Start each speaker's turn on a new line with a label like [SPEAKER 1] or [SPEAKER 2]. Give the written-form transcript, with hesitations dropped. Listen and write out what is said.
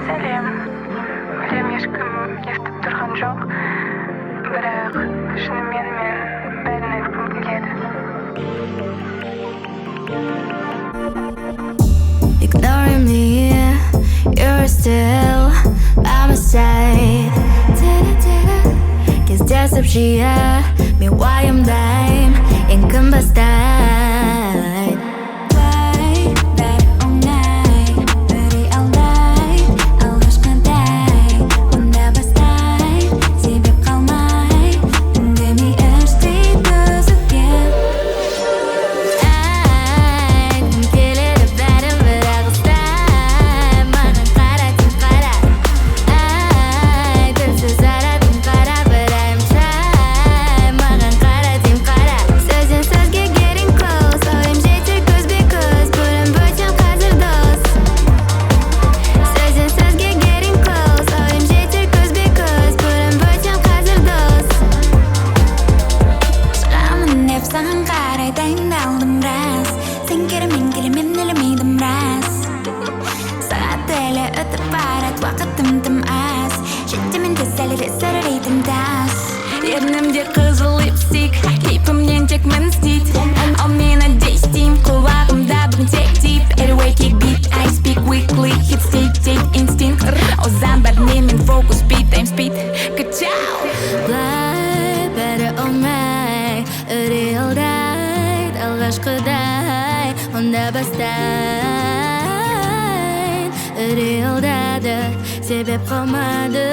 [SPEAKER 1] Сәлем. Білем, ешкім естіп тұрған жоқ, бірақ шынымен мен бәрін айтқым келеді.
[SPEAKER 2] Ignoring me, you're still by my side. Кездесіп жиі мен уайымдайм, ең кім бастайды?
[SPEAKER 3] Былай, бәрі оңай, үрей алдай, алғашқыдай. Онда бастай, себеп қалмай, үндемей іштей төзуге.
[SPEAKER 2] Айтқым келеді бәрін, бірақ ұстай. Маған қара, сен қара. Ай, тілсіз аратын қара, but I'm try. Маған қара, сен қара. Сөзден сөзге getting close. Ойым жетер көзбе көз, бұрын бөтен, қазір дос. Сөзден сөзге getting close. Ойым жетер көзбе көз, бұрын бөтен, қазір дос.
[SPEAKER 3] Шығамын деп саған қарай дайындалдым рас. Сен кермен келемін, елемейдім рас. Сағат әлі өтіп барады, уақытым тым аз. Жетемін тез, әлі де сөрелейтін тас.
[SPEAKER 4] Ернімде қызыл липстик, кейпімнен тек мін іздейді. Ал мен әдейі құлағымда бүгін тек дип. Airway kick beat, I speak weekly. Hits dictate instinct. Озан бәрінен мен фокус beat, time speed. Качау!
[SPEAKER 2] Былай, бәрі оңай, үрей алдайды алғашқыдай. Онда бастайын, үрей алдады, себеп қалмады.